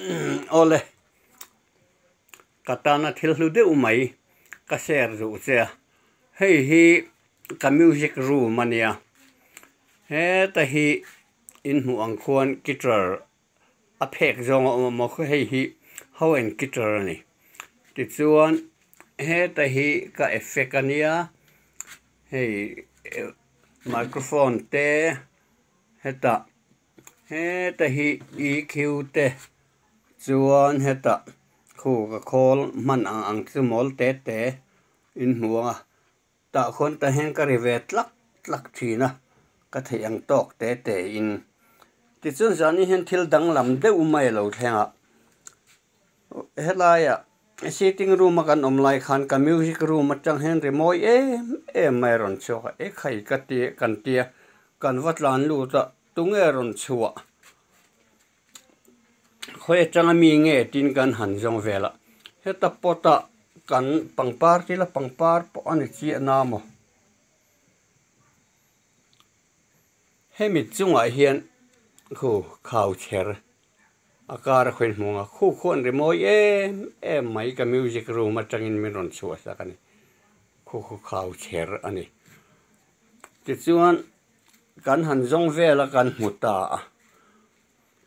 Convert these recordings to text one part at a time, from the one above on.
Awle, ka tana thil hlu deuh mai ka share duh che a, hei hi ka music room a nia, heta hi in hmuh ang khuan guitar a phek zawng a awm a maw hei hi ho and guitar a ni, tichuan heta hi ka effect a nia, hei microphone te hetah. Heta hi EQ te chuan hetah khu ka khawl hman ang ang chu mawl te te in hmu ang a, tah khawn tah hian ka ri ve tlak tlak thin a, ka theih ang tawk te te in. Tichuan zani hian thil danglam deuh mai a lo thleng a, helaiah sitting room a kan awm lai khan ka music room atang hian ri mawi em em mai a rawn chhuak a, ekhai ka ti kan tia kan va tlan lut a tunge rawn chhuah khawi atanga mi nge tin kan han zawng vel a heta pot ah kan pangpar thil a pangpar pawh a ni chiah na maw hemi chungah hian khu khau chher. A kar a khawi hmuh ang a, khu khuan ri mawi em em mai ka music room atangin min rawn chhuah sak a ni, khu khu khau chher a ni. Tichuan kan han zawng vel a kan hmu ta a,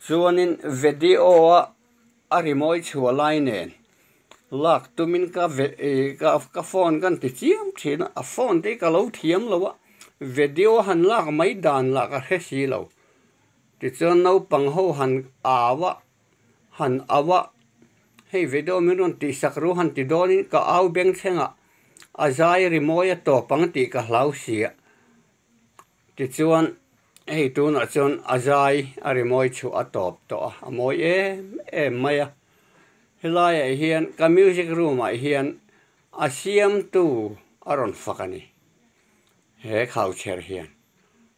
chuanin video a a ri mawi chhuah lai nen lak tumin ka ka phone kan ti chiam thin a, a phone te hi ka lo thiam lo a, video han lak mai dan lah ka hre si lo. Tichuan naupang ho han au a, han au a, hei video min rawn tihsak ru han ti dawnin ka au beng thlengah a zai rimawi a tawp ang tih ka hlau si a. Tichuan hei tunah chuan a zai a rimawi chhuah a tawp tawh a, a mawi em em mai a. Helaiah hian ka music room ah hian a siamtu a rawn fak a ni, he khauchher hian.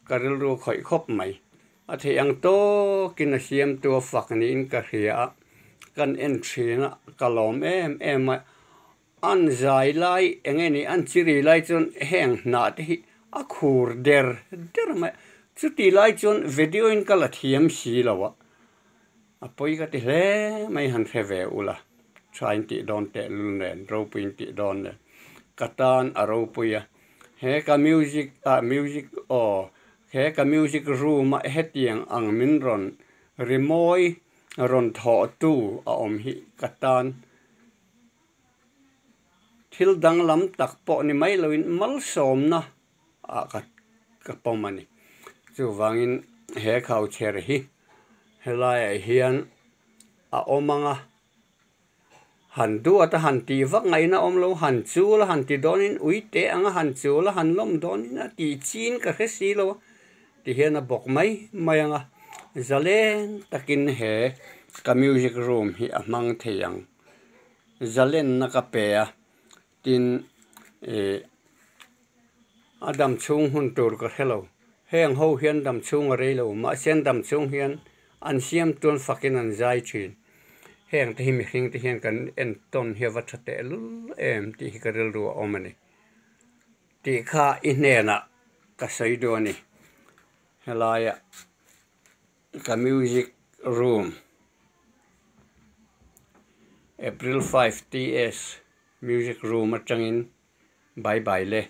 Ka rilru khawih khawp mai. A theih ang tawkin a siamtu a fak niin ka hria a, kan en thin a, ka lawm em em a. An zai lai eng nge ni, an chiri lai chuan heng hnah te hi a khur der der mai a. Chuti lai chuan video in ka la thiam si lo a, a pawi ka ti hle mai han hre ve ula, tha in tih dawn tehlul nen, ropui in tih dawn nen, ka tan a ropui a. He ka music ah music aw he ka music room a hetiang ang min rawn rimawi rawn thawh tu a awm hi ka tan thil danglam tak pawh ni mai loin malsawmna ah ka ka pawm a ni. Chuvangin he khauchher hi helaiah hian a awm ang a. Han duat a han tih vak ngaihna awm lo, han chul a han ti dawnin ui teh ang a han chul a han lawm dawnin a tih chin ka hre si lo a ti hian a bawk mai mai ang a, zalen takin he ka music room hi a hmang thei ang, zalenna ka pe a tin ih a dam chhung hun tur ka hre lo, heng ho hian dam chhung a rei lo mahse an dam chhung hian an siam tuan fakin an zai thin. Heng te hi mihring te hian kan en tawn hi a va tha teh lul em tih hi ka rilru a awm a ni tih kha i hnenah ka sawi duh a ni. Helaiah ka music room April 5 TS music room atangin bye bye le.